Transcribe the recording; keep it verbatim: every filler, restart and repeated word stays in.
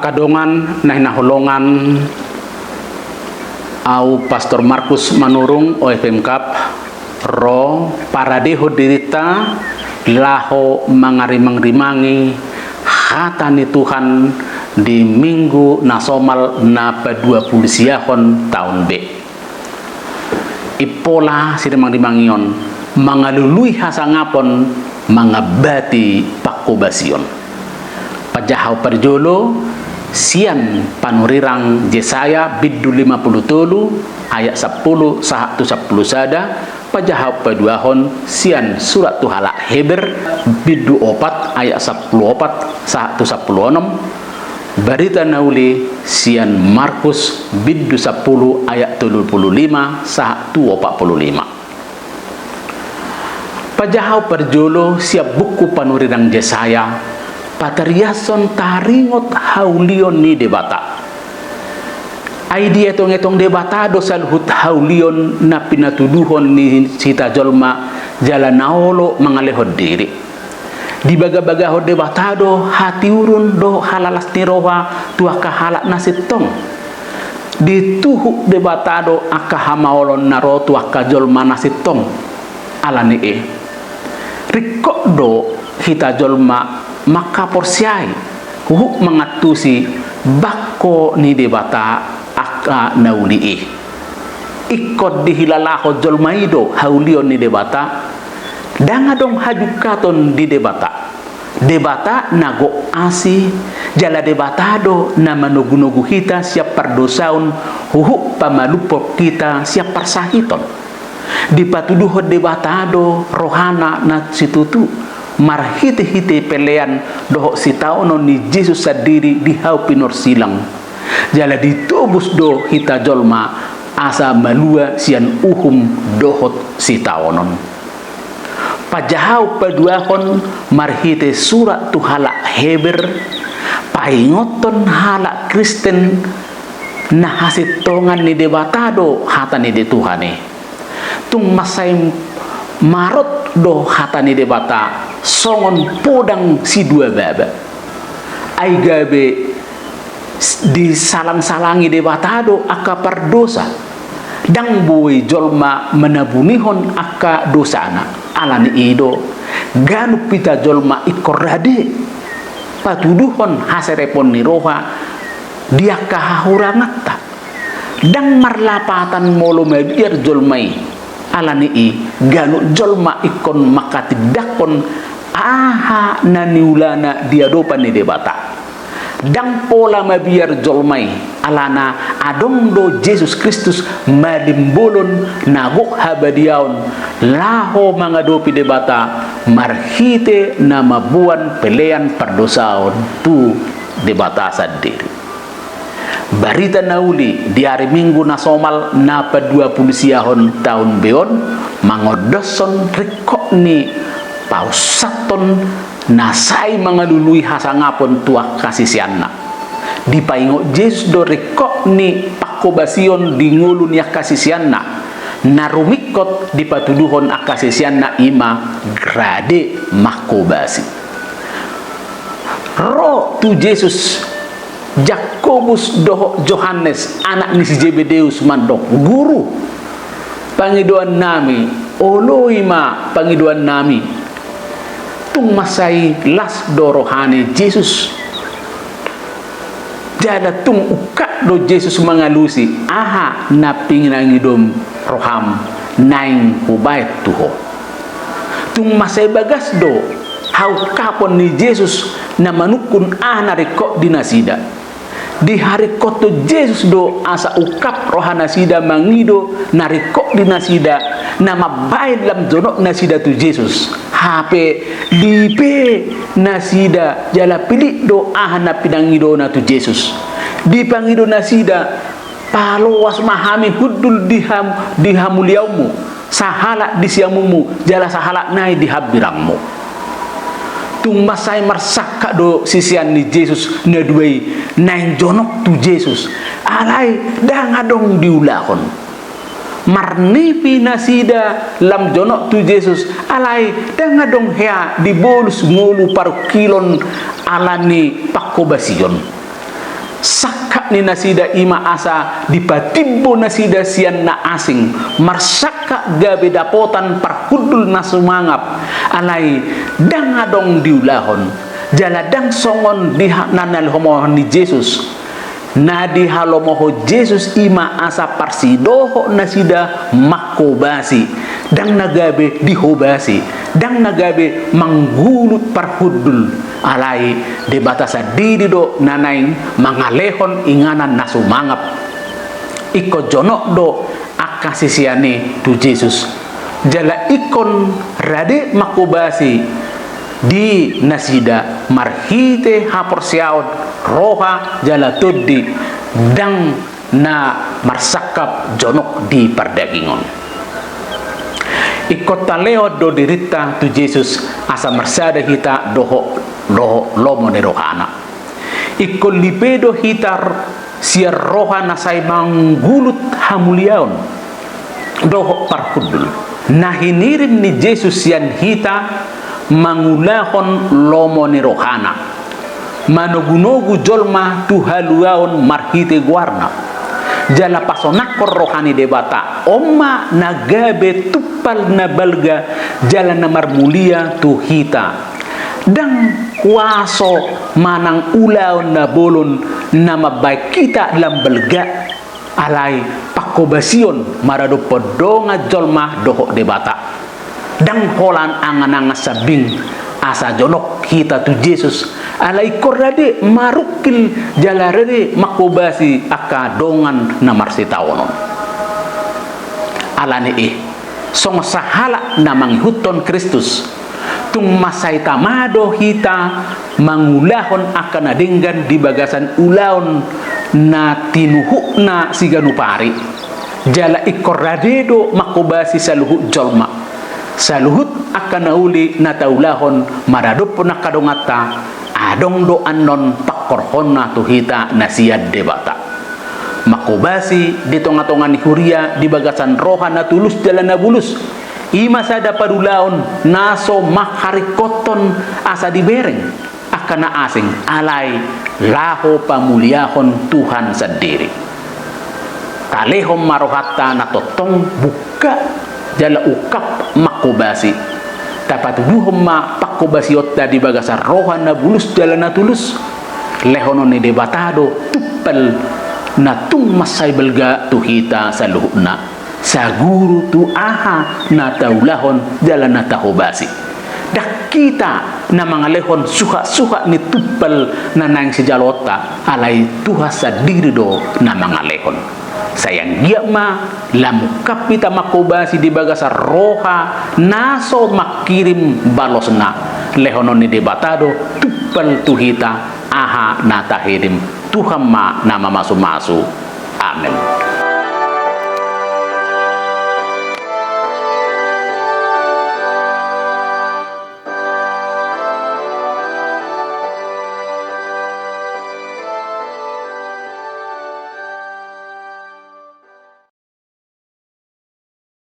Angka dongan na hinaholongan, au Pastor Markus Manurung, O F M Kap, ro paradehon dirinta laho mangarimangrimangi hata ni Tuhan di Minggu na somal na paduapulusiahon taon B. Impola sirimangrimangion mangalului hasangapon, mangambati pangkobasion. Pajaha parjolo sian panurirang Jesaya bindu lima pulu tolu ayat sampulu sahat tu sampulu sada, pajaha paduahon sian surat tu halak Heber bindu opat ayat sampulu opat sahat tu sampulu onom, Barita na uli sian Markus bindu sampulu ayat tolu pulu lima sahat tu opat pulu lima. Pajaha parjolo sian buku panurirang Jesaya, patariashon taringot haulion ni Debata. Ai dietongetong Debata do saluhut haulion na pinatuduhon ni hita jolma jala na olo mangalehon diri. Dibagabagahon Debata do hatiurun dohot halalas ni roha tu angka halak na sintong. Dituhuk Debata do angka hamaolon na ro tu angka jolma na sintong. Ala ni i, ringkot do hita jolma mangkaporseai huhut mangantusi bangko ni Debata angka na uli i. Ingkon dihilalahon jolma i do haulion ni Debata. Ndang adong hajungkaton di Debata. Debata na gok asi, jala Debata do na manogunogu hita sian pardosaon, huhut pamalumhon hita sian parsahiton. Dipatuduhon Debata do rohana na situtu, marhitehite pelean dohot sitaonon ni Jesus sandiri di hau pinorsilang. Jala ditobus do hita jolma asa malua sian uhum dohot sitaonon. Pajaha paduahon marhite surat tu halak Heber, paingothon halak Kristen na hasintongan ni Debata do hata ni Tuhan i. Tung mansai marot do hata ni Debata songon podang siduababa. Ai gabe s-, disalangsalangi Debata do angka pardosa. Ndang boi jolma manabunihon angka dosana. Ala ni i do, ganup hita jolma ingkon rade patuduhon haserepon ni roha di angka hahuranganta. Ndang marlapatan molo mabiar jolma i. Ala ni i, ganup jolma ingkon manghatindanghon aha na niulana di adopan ni Debata. Ndang pola mabiar jolma i, alana adong do Jesus Kristus malimbolon na gok habadiaon laho mangadopi Debata marhite na mamboan pelean pardosaon tu Debata sandiri. Barita na uli di ari Minggu na somal na paduapulusiahon taon B on mangondoshon ringkot ni paussathon na sai mangalului hasangapon tu angka siseanna. Dipaingot Jesus do ringkot ni pangkobasion di ngolu ni angka siseanna. Na rumingkot dipatuduhon angka siseanna i ma rade mangkobasi. Ro tu Jesus Jakobus dohot Johannes, anak ni si Zebedeus, mandok, "Guru, pangidoannami, oloi ma pangidoannami." Tung mansai las do roha ni Jesus. Jala tung ungkap do Jesus mangalusi, "Aha na pinangidoon roham, naeng hubaen tu ho." Tung mansai bagas do haungkapon ni Jesus na manungkun aha na ringkot di nasida. Diharingkothon Jesus do asa ungkap rohanasida mangido na ringkot di nasida, na mambaen lam jonok nasida tu Jesus. Hape dipe nasida jala pilit do aha na pinangidoona tu Jesus. Dipangido nasida, "Paloas ma hami hundul di ham-, di hamuliaonmu, sahalak di siamunmu, jala sahalak nai di hambirangmu." Tung mansai marsangkap do sisean ni Jesus na dua i naeng jonok tu Jesus. Alai ndang adong diulahon. Marnipi nasida lam jonok tu Jesus, alai ndang adong hea dibolus ngolu parungkilon ala ni pangkobasion. Sangkap ni nasida i ma asa dipatimbo nasida sian na asing, marsangkap gabe dapotan parhundul na sumangap, alai ndang adong diulahon, jala ndang songon di ha-, na nihalomohon ni Jesus. Na dihalomohon Jesus i ma asa parsidohot nasida manghobasi, ndang na gabe dihobasi, ndang na gabe manggulut parhundul, alai Debata sandiri do na naeng mangalehon inganan na sumangap. Ingkon jonok do angka sisean i tu Jesus. Jala ingkon rade manghobasi di nasida marhite haporseaon, roha jala tondi, ndang na marsangkap jonok di pardagingon. Ingkon talehon do dirinta tu Jesus asa marsada hita dohot, dohot lomo ni rohana. Ingkon lipe do hita sian roha na sai manggulut hamuliaon dohot parhundul. Na hinirim ni Jesus sian hita mangulahon lomo ni rohana, manogunogu jolma tu haluaon marhite goarna, jala pasonangkon roha ni Debata. On ma na gabe tumpal na balga jala na marmulia tu hita. Ndang kuaso manang ulaon na bolon na mambahen hita lam balga, alai panghobasion maradophon dongan jolma dohot Debata. Ndang holan angan-angan sambing asa jonok hita tu Jesus, alai ingkon rade marungkil jala rade manghobasi angka dongan na marsitaonon. Alani i, songon sahalak na mangihuthon Kristus, tung mansai tama do hita mangulahon angka na denggan di bagasan ulaon na tinuhukna siganup ari. Jala ingkon rade do manghobasi saluhut jolma. Saluhut angka na uli na taulahon maradophon angka donganta, adong do annon pangkorhonna tu hita na sian Debata. Manghobasi di tonga-tonga ni huria di bagasan roha na tulus jala na bulus, i ma sada parulaon na so mangharingkothon asa dibereng angka na asing, alai laho pamuliahon Tuhan sandiri. Talehon ma rohanta na tongtong bungka jala ungkap manghobasi. Tapatuduhon ma panghobasionta di bagasan roha na bulus jala na tulus. Lehonon ni Debata do tumpal na tung mansai balga tu hita saluhutna, saguru tu aha na taulahon jala na tahobasi. Ndang hita na mangalehon suhat-suhat ni tumpal na naeng sijaloonta, alai Tuhan sandiri do na mangalehon. Sai anggiat ma lam ungkap hita manghobasi di bagasan roha na so mangkirim balosna, lehonon ni Debata do tumpal tu hita aha na tahirim. Tuhan ma na mamasumasu. Amen.